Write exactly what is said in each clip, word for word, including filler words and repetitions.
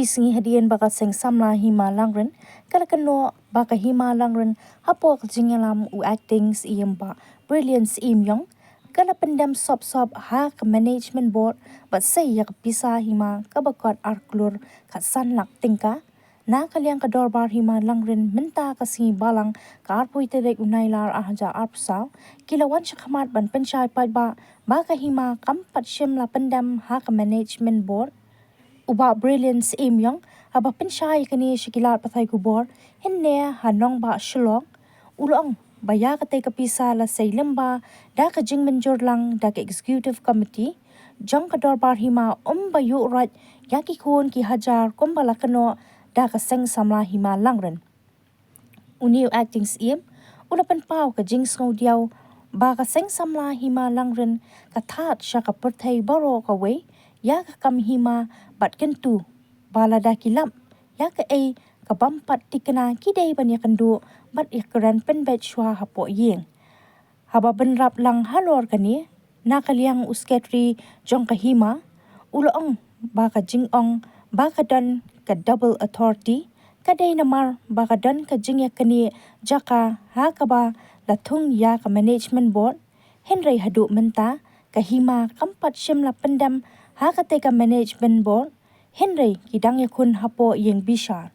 Sngi hadien ba ka Seng Samla Hima Langrin ka la kynnoh ba ka Hima Langrin hapoh ka jingïalam u Acting Syiem Bah Brilliant Syiem Ïong ka la pyndem sop sop ha ka Management Board bad sei ïa ka pisa hima kaba kot ar klur khatsan lak tyngka. Na ka liang ka Dorbar Hima Langrin mynta ka sngi Balang ka arphew tarik u Nailar ar hajar arphew saw ki la wan shakhmat ban pynshai paidbah ba ka hima kam pat shym la pyndem ha ka Management Board. U Bah Brilliant Syiem Ïong haba pynshai ïa kane sha ki lad pathai khubor hynne ha nongbah Shillong u la ong ba ïa katei ka pisa la sei lyngba da ka jingmynjur lang da ka Executive Committee jong ka Dorbar Hima, ym ba ïuh roit ïa ki khun ki hajar kumba la kynnoh da ka Seng Samla Hima Langrin. Une u Acting Syiem u la pynpaw ka jingsngewdiaw ba ka Seng Samla Hima Langrin ka thad sha ka pyrthei baroh kawei ïa ka kam hima bad kyntu ba lada ki lap ïa kaei ka bym pat thikna ki dei ban ïakynduh bad ïakren pynbeit shuwa hapoh ïing. Haba bynrap lang halor kane, na ka liang u Secretary jong ka hima u la ong ba ka jingong ba ka don ka double authority ka dei namar ba ka don ka jingïaknieh jaka ha kaba la thung ïa ka Management Board. Hynrei haduh mynta ka hima kam pat shym la pyndem ha katei ka Management Board, hynrei ki dang ïakhun hapoh ïing bishar.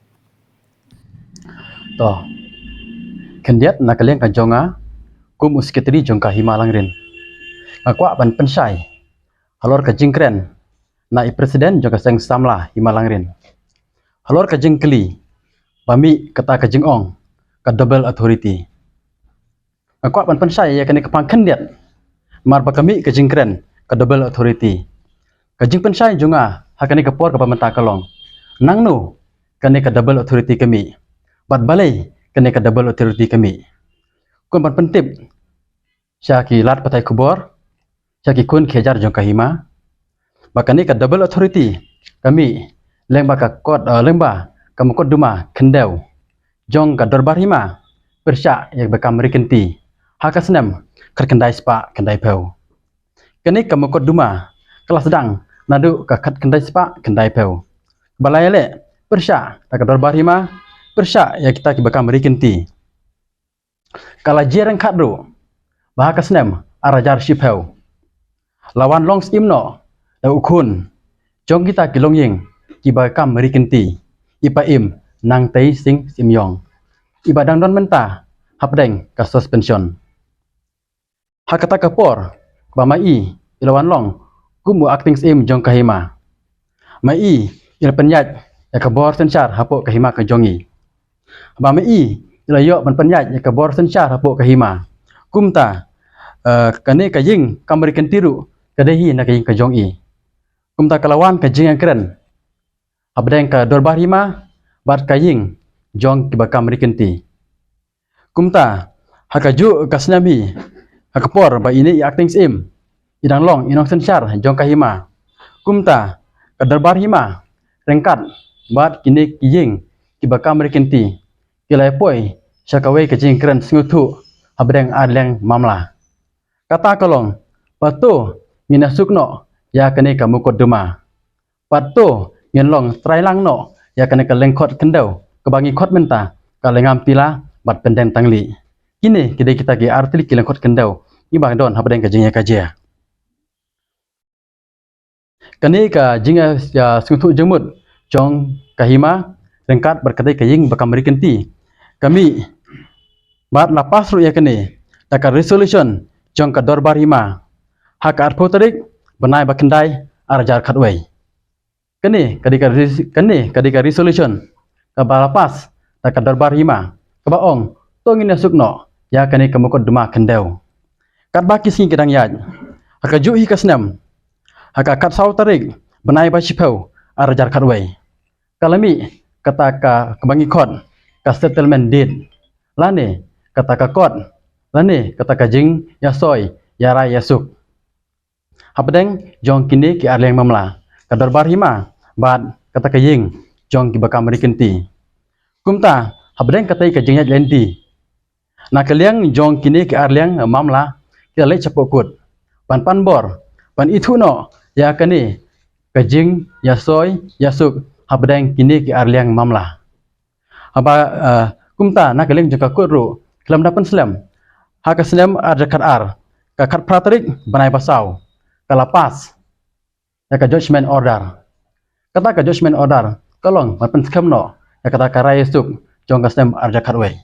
To, khyndiat na ka liang ka jong nga kum u Secretary jong ka Hima Langrin, nga kwah ban pynshai halor ka jingkren na i President jong ka Seng Samla Hima Langrin halor ka jingkylli ba mih kata ka jingong ka double authority. Nga kwah ban pynshai ïa kane ka pang khyndiat namar ba ka mih ka jingkren ka double authority. Ka jingpynshai jong nga ha kane ka por kaba mynta ka long, nangno kane ka double authority ka mih bad balei kane ka double authority ka mih. Kwah ban pyntip sha ki lad pathai khubor, sha ki khun ki hajar jong ka hima, ba kane ka double authority ka mih lyngba ka kot, eh, lyngba ka mukotduma khyndew jong ka Dorbar Hima pyrshah ïa kaba kam ri kynti ha ka snem khatkhyndai spah khyndaiphew. Kane ka mukotduma ka la sdang naduh ka khatkhyndai spah khyndaiphew ba la ïaleh pyrshah da ka Dorbar Hima pyrshah ïa kita kiba kam ri kynti. Ka la jia ryngkat ruh ba ha ka snem ar hajar shiphew la wan long Syiem noh da u khun jong kita ki longïing kiba kam ri kynti, i Paiem Nangtei Sing Syiem Ïong, iba dang don mynta hapdeng ka suspension. Ha kata ka por ba ma i i la wan long kum u Acting Syiem jong ka hima, ma i i la pynïaid ïa ka bor synshar hapoh ka hima ka jong i. Ba ma i i la ïoh ban pynïaid ïa ka bor synshar hapoh ka hima, kumta, eh, kane ka ïing kam ri kynti ruh ka dei hi na ka ïing ka jong i. Kumta ka la wan ka jingïakren hapdeng ka Dorbar Hima bad ka ïing jong kiba kam ri kynti. Kumta ha kajuh ka snem hi, ha ka por ba ine i Acting Syiem i dang long i nongsynshar jong ka hima, kumta ka Dorbar Hima ryngkat bad kine ki ïing kiba kam ri kynti ki la poi sha kawei ka jingkren sngewthuh hapdeng ar liang mamla. Kata ka long ba to ngin ïasuk noh ïa kane ka mukotduma. Bad to ngin long trai lang noh ïa kane ka lyngkhot khyndew kaba ngi khot mynta ka Lyngngam Pila bad Pyndeng Tangli. Kine ki dei kita ki artylli ki lyngkhot khyndew kiba don hapdeng ka jingïakajia. Kane ka jingïa, ïa, sngewthuh jingmut jong ka hima ryngkat bad katei ka ïing ba kam ri kynti ka mih bad la pass ruh ïa kane da ka resolution jong ka Dorbar Hima ha ka arphew tarik bnai ba khyndai ar hajar khatwei. Kane ka dei ka res-, kane ka dei ka resolution kaba la pass da ka Dorbar Hima kaba ong to ngin ïasuk noh ïa kane ka mukotduma khyndew. Katba ki sngi ki dang ïaid, ha kajuh hi ka snem, ha ka khatsaw tarik bnai ba shiphew ar hajar khatwei, ka la mih kata ka, kaba ngi khot ka settlement deed, lane kata ka kot, lane kata ka jingïasoi ïarai ïasuk hapdeng jong kine ki ar liang mamla, ka Dorbar Hima bad kata ka ïing jong kiba kam ri kynti. Kumta hapdeng katei ka jingïaid lynti, na ka liang jong kine ki ar liang mamla ki la leit shapoh kut ban pan bor ban ithuh noh ïa kane ka jingïasoi ïasuk hapdeng kine ki arliang mamla. Haba, eh, kumta na ka liang jong ka kot ruh ki la mynta pynslem ha ka snem ar hajar khat ar, ka khatphra tarik bnai ba saw, ka la pass ïa ka judgment order. Kata ka judgment order ka long ban pynskhem noh ïa kata ka rai ïasuk jong ka snem ar hajar khatwei.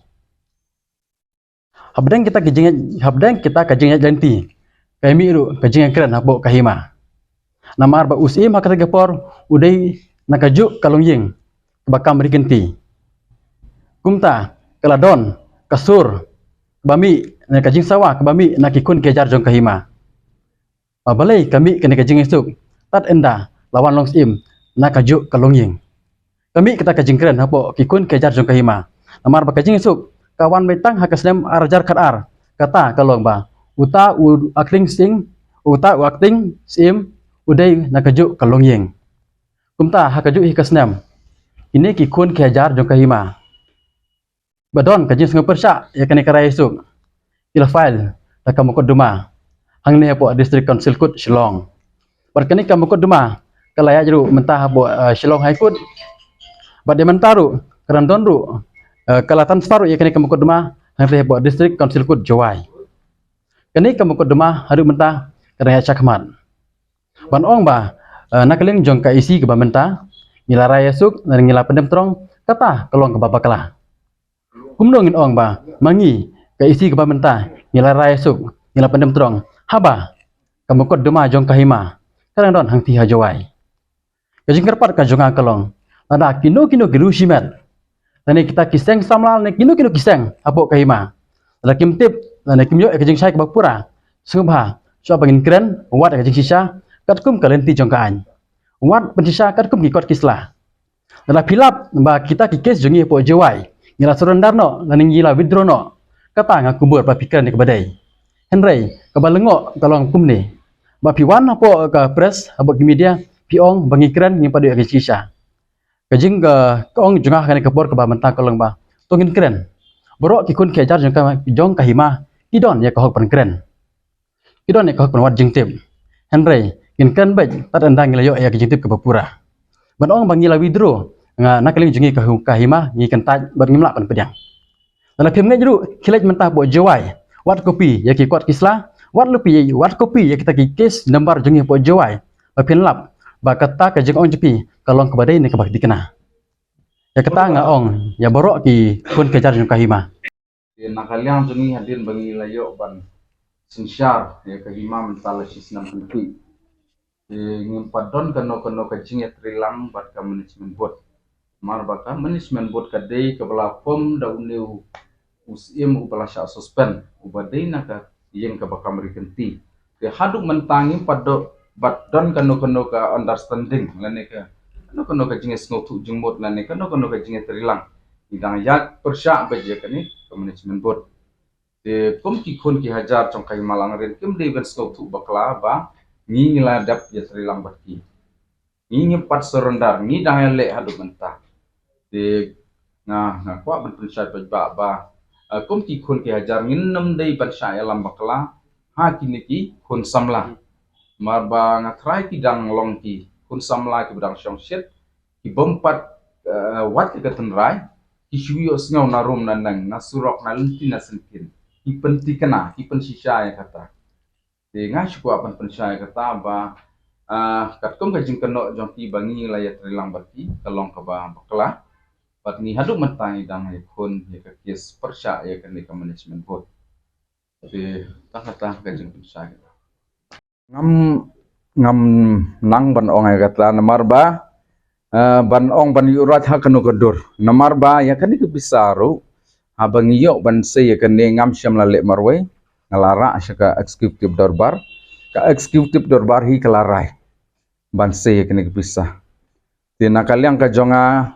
Hapdeng kita ka jingïaid, hapdeng kita ka jingïaid lynti, ka mih ruh ka jingïakren hapoh ka hima. Namar ba u Syiem ha kata ka por u dei na kajuh ka longïing kaba kam ri kynti. Kumta ka la don ka sur kaba mih, ne ka jingsawa kaba mih na ki khun ki hajar jong ka hima. Ba balei ka mih kane ka jingïasuk tad ynda la wan long Syiem na kajuh ka longïing. Ka mih kata ka jingkren hapoh ki khun ki hajar jong ka hima. Namar ba ka jingïasuk ka wan beit tang ha ka snem ar hajar khat ar. Kata ka long ba uta u acting Syiem, uta u acting Syiem u dei na kajuh ka longïing. Kumta ha kajuh hi ka snem, kine ki khun ki hajar jong ka hima ba don ka jingsngewpyrshah ïa kane ka rai ïasuk, ki la file da ka mukotduma hangne hapoh District Council Court Shillong. Bad kane ka mukotduma ka la ïaid ruh mynta hapoh, eh, Shillong High Court. Bad ïa mynta ruh ka dang don ruh, eh, ka la transfer ruh ïa kane ka mukotduma hangne hapoh District Council Court Jowai. Kane ka mukotduma haduh mynta ka dang ïaid shakhmat. Ban ong ba, eh, na ka liang jong ka E C kaba mynta ngi la rai ïasuk, ngi la pyndem trong, kata ka long kaba bakla. Kumno ngin ong ba ma ngi ka E C kaba mynta ngi la rai ïasuk, ngi la pyndem trong, haba ka mukotduma jong ka hima ka dang don hangtei ha Jowai? Ka jingkyrpad ka jong nga ka long, lada kino kino ki riew shimet, lane kita ki seng samla, lane kino kino ki seng hapoh ka hima, lada kim tip, lane kim ïoh ïa ka jingshai kaba pura, sngewbha shuwa ba ngin kren, wat ïa ka jingshisha katkum ka lynti jong ka aiñ. Wat pynshisha katkum ki kot ki sla. Lada phi lap ba kita ki kes jong ngi hapoh Jowai ngi la surrender noh lane ngi la withdraw noh, kata nga kubur ba phi kren ïa kaba dei. Hynrei kaba lyngngoh ka long kumne, ba phi wan hapoh ka press, hapoh ki media, phi ong ba ngi kren, ngim pat ïoh ïa ka jingshisha. Ka jing ka, ka ong jong nga ha kane ka por kaba mynta ka long ba to ngin kren. Baroh ki khun ki hajar jong ka, jong ka hima ki don ïa ka hok ban kren, ki don ïa ka hok ban wad jingtip. Hynrei ngin kren beit tad ynda ngi la ïoh ïa ka jingtip kaba pura. Ban ong ba ngi la withdraw, nga na ka liang jong ngi ka hu-, ka hima ngi kyntait bad ngim lah ban pdiang. Lada phim ngeit ruh, khie leit mynta hapoh Jowai, wad copy ïa ki kot ki sla, wad copy, wad copy ïa kita ki case number jong ngi hapoh Jowai, ba phin lap ba kata ka jingong jong phi ka long kaba dei ne kaba thikna. Ïa kata nga ong ïa baroh ki khun ki hajar jong ka hima. Te na ka liang jong ngi, hadien ba ngi la ïoh ban synshar ïa ka hima mynta la shi snem kynthih, te ngim pat don kano kano ka jingïatreilang bad ka management board. Namar ba ka management board ka dei kaba la form da une u, u Syiem uba la shah suspend, uba dei na ka ïing kaba kam ri kynti. Te haduh mynta ngim pat don, pat don kano kano ka understanding lane ka, kano kano ka jingïasngewthuh jingmut lane kano kano ka jingïatreilang. Ngi dang ïa pyrshah beit ïa kane ka management board. Te kum ki khun ki hajar jong ka hima Langrin kim dei ban sngewthuh bakla ba ngi, ngi la dep ïatreilang bad ki. Ngi ngim pat surrender, ngi dang ïaleh haduh mynta. Te nga, nga kwah ban pynshai paidbah ba, eh, kum ki khun ki hajar ngin nym dei ban shah ïalam bakla ha kine ki khun samla. Namar ba nga trai ki dang long ki khun samla kiba dang shong shit, ki bym pat, eh, wad ïa ka tynrai, ki shu ïohsngew na rum na neng, na surok, na lynti na syngkien. Ki pynthikna, ki pynshisha ïa kata. Te nga shu kwah ban pynshai kata ba, ah, katkum ka jingkynnoh jong ki ba ngi la ïatreilang bad ki, ka long kaba bakla. Bad ngi haduh mynta ngi dang ïakhun ïa ka kes pyrshah ïa kane ka management board. Te tang kata ka jingpynshai. Ngam, ngam nang ban ong ïa kata namar ba, eh, ban ong ban ïuh rai ha kano ka dur. Namar ba ïa kane ka pisa ruh, haba ngi ïoh ban sei ïa kane ngam shym la leh marwei, nga la rah sha ka executive dorbar. Ka executive dorbar hi ka la rai ban sei ïa kane ka pisa. Te na ka liang ka jong nga,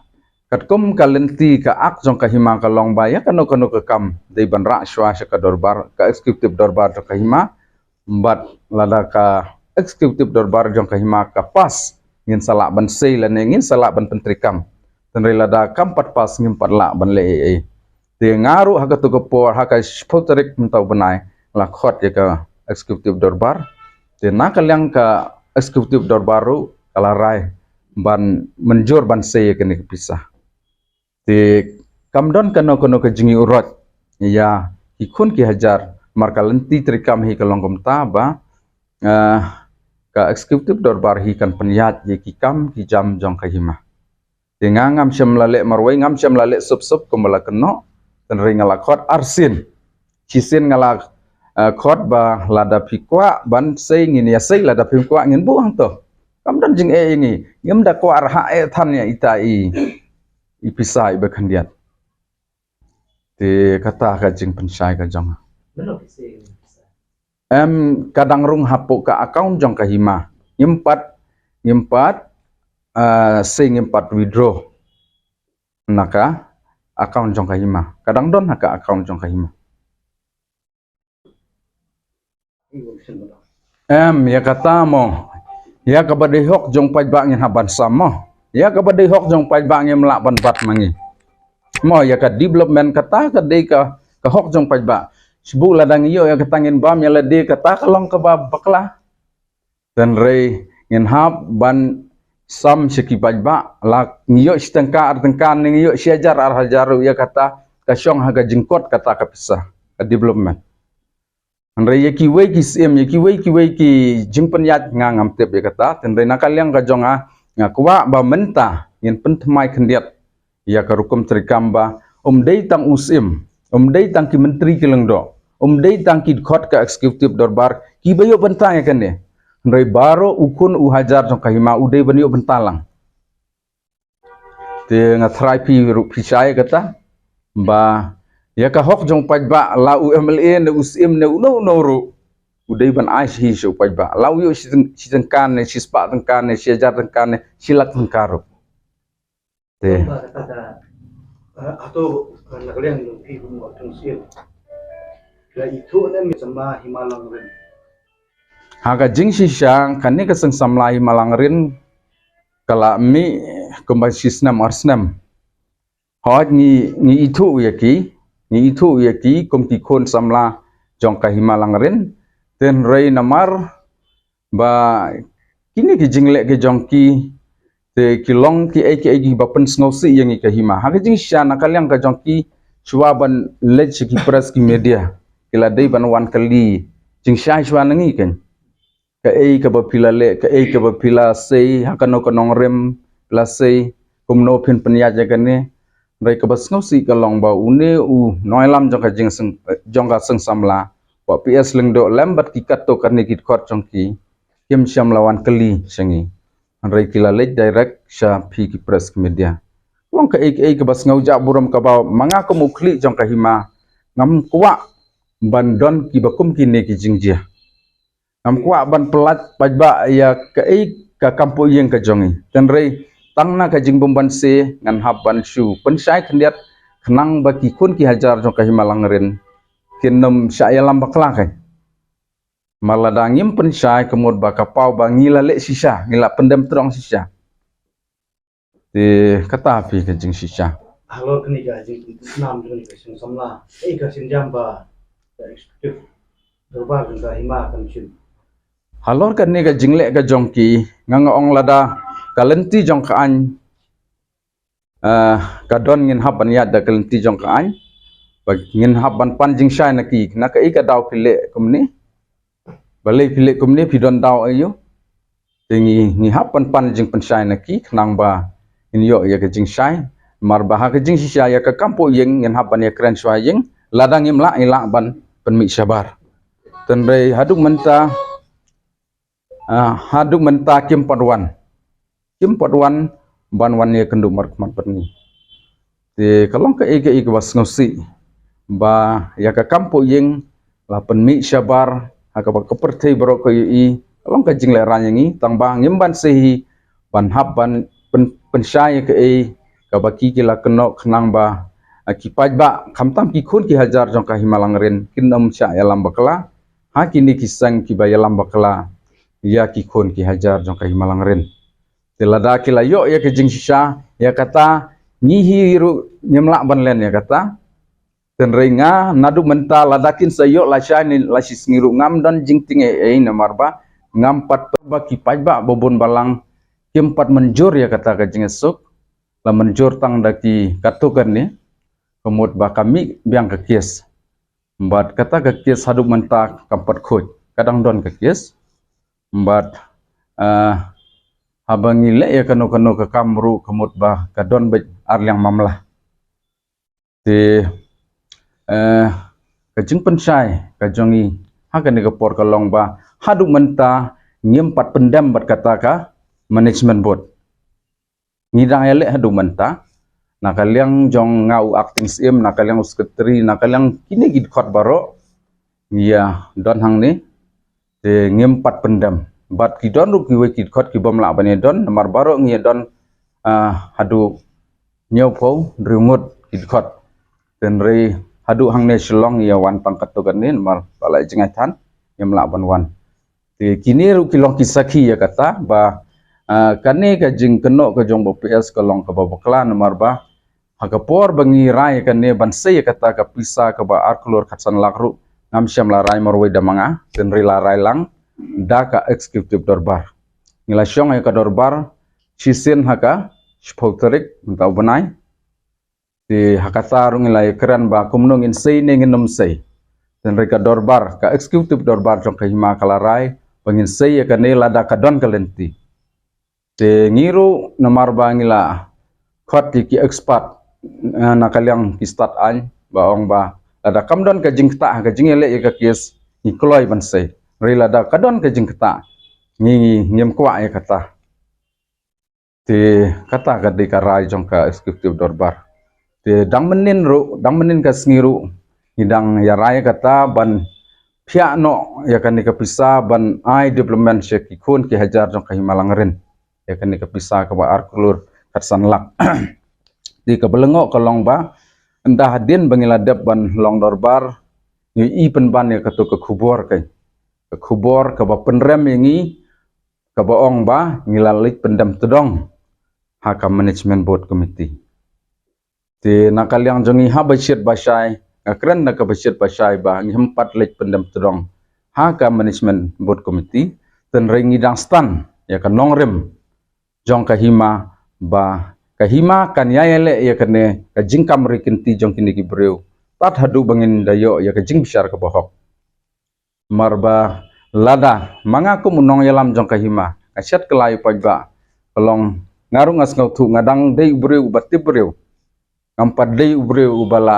katkum ka lynti ka ak jong ka hima ka long ba ïa kano kano ka kam dei ban rah shuwa sha ka dorbar, ka executive dorbar jong ka hima. Bad lada ka executive dorbar jong ka hima ka pass, ngin sa lah ban sei lane ngin sa lah ban pyntreikam. Hynrei lada kam pat pass ngim pat lah ban leh ei ei. Te nga ruh ha kato ka por, ha ka shiphew tarik mynta u bnai, la khot ïa ka executive dorbar. Te na ka liang ka executive dorbar ruh ka la rai ban mynjur ban sei ïa kane ka pisa. Te kam don kano kano ka jingïuhroit ïa ki khun ki hajar, namar ka lynti treikam hi ka long kumta ba, ah, ka executive dorbar hi kan pynïaid ïa ki kam ki jam jong ka hima. Te nga ngam shym la leh marwei, ngam shym la leh sup sup kumba la kynnoh. Tynrai nga la khot arsien. Shisien nga la, eh, khot ba lada phi kwah ban sei ngin ïa sei, lada phim kwah ngin buh hangto. Kam don jingeh ïa ngi. Ngim da kwah rah eh than ïa ita i, i pisa iba khyndiat. Te kata ka jingpynshai ka jong nga. Em, ka dang rung hapoh ka account jong ka hima. Ngim pat, ngim pat, eh, sei, ngim pat withdraw na ka account jong ka hima. Ka dang don ha ka account jong ka hima. Em, ïa kata mo. Ïa kaba dei hok jong paidbah ngin hap ban sam mo. Ïa kaba dei hok jong paidbah ngim lah ban bat ma ngi. Mo, ïa ka development kata ka dei ka, ka hok jong paidbah. Shu lada ngi ïoh ïa kata ngin bam, ïa lade kata ka long kaba bakla. Tynrai ngin hap ban sam sha ki paidbah, la ngi ïoh shi tyngka ar tyngka ne ngi ïoh shi hajar ar hajar ruh, ïa kata ka shong ha ka jingkot kata ka pisa, ka development. Hynrei ïa kiwei ki syiem, ïa kiwei kiwei ki jingpynïaid nga ngam tip ïa kata. Tynrai na ka liang ka jong nga, nga kwah ba mynta ngin pynthymmai khyndiat ïa ka rukom treikam ba um dei tang u syiem, um dei tang ki myntri ki lyngdoh, um dei tang ki dkhot ka executive dorbar kiba ïoh bynta ïa kane. Hynrei baroh u khun u hajar jong ka hima u dei ban ïoh bynta lang. Te nga tharai phi ruh phi shai kata ba ïa ka hok jong paidbah, la u M L A ne u syiem ne uno uno ruh, u dei ban ai shi sha u paidbah. La u ïoh shi tyng-, shi tyngka ne shi spah tyngka ne shi hajar tyngka ne shi lak tyngka ruh. Te. Ba kata ka, eh, hato, eh, na ka liang jong phi kum u syiem, la ithuh ne em ïa ka seng samla Hima Langrin? Ha ka jingshisha kane ka seng samla Hima Langrin ka la mih kumba shi snem ar snem. Hooid ngi, ngi ithuh ïa ki, ngi ithuh ïa ki kum ki khun samla jong ka Hima Langrin. Tynrai namar ba kine ki jingleh ki jong ki te ki long kiei kiei kiba pynsngewsih ïa ngi ka hima. Ha ka jingshisha na ka liang ka jong ki, shuwa ban leit sha ki press ki media, ki la dei ban wan kylli jingshai shuwa na ngi kein. Kaei kaba phi la leh, kaei kaba phi la sei, ha kano ka nongrim phi la sei, kumno phin pynïaid ïa kane. Hynrei kaba sngewsih ka long ba une u nongïalam jong ka jingseng, jong ka seng samla, Bah P S Lyngdoh lem bad ki katto katne ki dkhot jong ki, kim shym la wan kylli sha ngi. Hynrei ki la leit direct sha phi ki press ki media. Long kaei kaei kaba sngewjah burom kaba ma nga kum u khlieh jong ka hima ngam kwah ban don kiba kum kine ki jingjia. Ngam kwah ban pyllait paidbah ïa kaei ka kam poh ïing ka jong ngi. Tynrai tang na ka jingbym banse ngan hap ban shu pynshai khyndiat khnang ba ki khun ki hajar jong ka Hima Langrin kin nym shah ïalam bakla kein. Namar lada ngim pynshai ka mut ba ka paw ba ngi la leh shisha, ngi la pyndem trong shisha. Te kata phi ka jingshisha. Halor kane ka jingpynpynïaid jong kane ka seng samla, kaei ka sienjam ba ka executive dorbar jong ka hima kan shim? Halor kane ka jingleh ka jong ki, nga nga ong lada ka lynti jong ka aiñ, eh, ka don, ngin hap ban ïaid da ka lynti jong ka aiñ. Ba ngin hap ban pan jingshai na ki, na kaei ka daw phi leh kumne. Balei phi leh kumne, phi don daw aïu? Te ngi, ngi hap ban pan jingpynshai na ki khnang ba ngin ïoh ïa ka jingshai. Namar ba ha ka jingshisha ïa ka kam poh ïing ngin hap ban ïakren shuwa ïing, lada ngim lah ngi lah ban pynmih shabar. Tynrai haduh mynta, ah, haduh mynta kim pat wan. Kim pat wan ban wan ïakynduh markhmat bad ngi. Te ka long kaei kaei kaba sngewsih ba ïa ka kam poh ïing la pynmih shabar ha kaba ka pyrthei baroh ka ïohi. Ka long ka jinglehraiñ ïa ngi, tang ba ngim banse hi ban hap ban pyn-, pynshai ïa kaei kaba ki ki la kynnoh khnang ba, ah, ki paidbah khamtam ki khun ki hajar jong ka Hima Langrin kin nym shah ïalam bakla ha kine ki seng kiba ïalam bakla ïa ki khun ki hajar jong ka Hima Langrin. Te lada ki la ïoh ïa ka jingshisha ïa kata, ngi hi ruh ngim lah ban len ïa kata. Tynrai nga naduh mynta lada kin sa ïoh lashai ne lashisngi ruh ngam don jingtieng ei ei, namar ba ngam pat tip ba ki paidbah babun balang kim pat mynjur ïa kata ka jingïasuk, la mynjur tang da ki katto katne, ka mut ba ka mih biang ka kes. Bad kata ka kes haduh mynta kam pat khuid, ka dang don ka kes. Bad, ah, haba ngi leh ïa kano kano ka kam ruh ka mut ba ka don beit ar liang mamla. Te, eh, ka jingpynshai ka jong ngi ha kane ka por ka long ba haduh mynta ngim pat pyndem bad kata ka management board. Ngi dang ïaleh haduh mynta, na ka liang jong nga u acting syiem, na ka liang u secretary, na ka liang kine ki dkhot baroh, ngi ïa don hangne, te ngim pat pyndem. Bad ki don ruh kiwei ki dkhot ki bym lah ban ïa don, namar baroh ngi ïa don, ah, haduh hynñiewphew hynriew ngut ki dkhot. Hynrei haduh hangne Shillong ngi ïa wan tang katto katne, namar ba la jngai than, ngim lah ban wan. Te kine ruh ki long ki sakhi ïa kata ba, ah, kane ka jingkynnoh ka jong ba P S ka long kaba bakla namar ba ha ka por ba ngi rai ïa kane ban sei ïa kata ka pisa kaba ar klur khatsan lak ruh ngam shym la rai marwei da ma nga, hynrei la rai lang da ka executive dorbar. Ngi la shong ïa ka dorbar shisien ha ka shiphew tarik mynta u bnai. Te ha kata ruh ngi la ïakren ba kumno ngin sei ne ngin ym sei. Hynrei ka dorbar, ka executive dorbar jong ka hima ka la rai ba ngin sei ïa kane lada ka don ka lynti. Te ngi ruh namar ba ngi la khot ïa ki expert, eh, na ka liang ki stad aiñ ba ong ba lada kam don ka jingktah ha ka jingïaleh ïa ka kes ngi kloi ban sei. Hynrei lada ka don ka jingktah ngi, ngi ngim kwah ïa kata. Te kata ka dei ka rai jong ka executive dorbar. Te dang mynnin ruh, dang mynnin ka sngi ruh ngi dang ïa rai kata ban phiah noh ïa kane ka pisa ban ai development sha ki khun ki hajar jong ka hima Langrin. Ïa kane ka pisa kaba ar klur khatsan lak. Te kaba lyngngoh ka long ba ynda hadien ba ngi la dep ban long dorbar ngi i pynban ïa kato ka khubor ka, ka khubor kaba pynrem ïa ngi kaba ong ba ngi la leit pyndem tdong ha ka management board committee. Te na ka liang jong ngi ha ba shit ba shai, nga kren na ka ba shit ba shai ba ngim pat leit pyndem tdong ha ka management board committee, hynrei ngi dang stan ïa ka nongrim jong ka hima ba ka hima kan ïa ïaleh ïa kane ka jingkam ri kynti jong kine ki briew tad haduh ba ngin da ïoh ïa ka jingbishar kaba hok. Mar ba lada ma nga kum u nongïalam jong ka hima nga shet ka lai u paidbah, ka long nga ruh nga sngewthuh nga dang dei u briew uba tip briew. Ngam pat dei u briew uba la,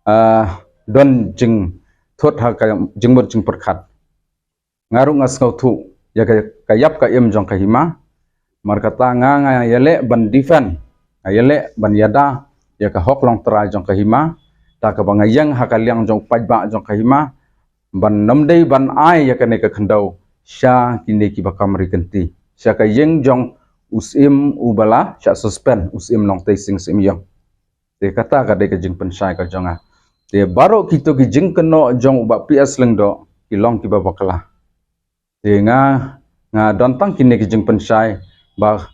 ah, don jingthut ha ka jingmut jingpyrkhat. Nga ruh nga sngewthuh ïa ka, ka ïap ka im jong ka hima. Mar kata nga, nga ïaleh ban defend, nga ïaleh ban ïada ïa ka hok longtrai jong ka hima. Ta kaba nga ïeng ha ka liang jong u paidbah jong ka hima ban ym dei ban ai ïa kane ka khyndew sha kine kiba kam ri kynti, sha ka ïing jong u syiem uba la shah suspend, u syiem Nongtei Sing Syiem Ïong. Te kata ka dei ka jingpynshai ka jong nga. Te baroh kito ki jingkynnoh jong u Bah P S Lyngdoh ki long kiba bakla. Te nga, nga don tang kine ki jingpynshai ba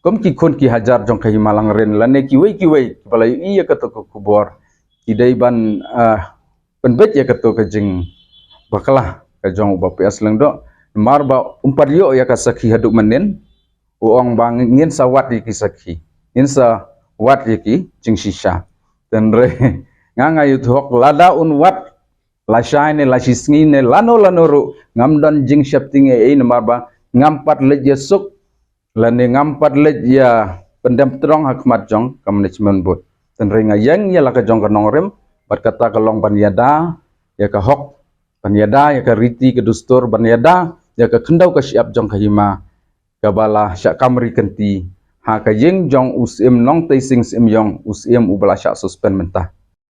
kum ki khun ki hajar jong ka hima Langrin lane kiwei kiwei kiba la ïohi ïa kato ka khubor ki dei ban, ah, pynbeit ïa kato ka jingbakla ka jong u Bah P S Lyngdoh. Namar ba um pat ïoh ïa ka sakhi haduh mynnin, u ong ba ngin sa wad ïa ki sakhi, ngin sa wad ïa ki jingshisha. Hynrei nga, nga ïathuh hok lada un wad lashai ne lashisngi ne lano lano ruh ngam don jingsheptieng ei ei namar ba ngam pat leit ïasuk lane ngam pat leit ïa pyndem tdong ha khmat jong ka management board. Hynrei nga ïeng ïa la ka jong ka nongrim bad kata ka long ban ïada ïa ka hok, ban ïada ïa ka riti ka dustur, ban ïada ïa ka khyndew ka shyiap jong ka hima kaba la shah kam ri kynti ha ka ïing jong u syiem Nongtei Sing Syiem Ïong, u syiem uba la shah suspend mynta.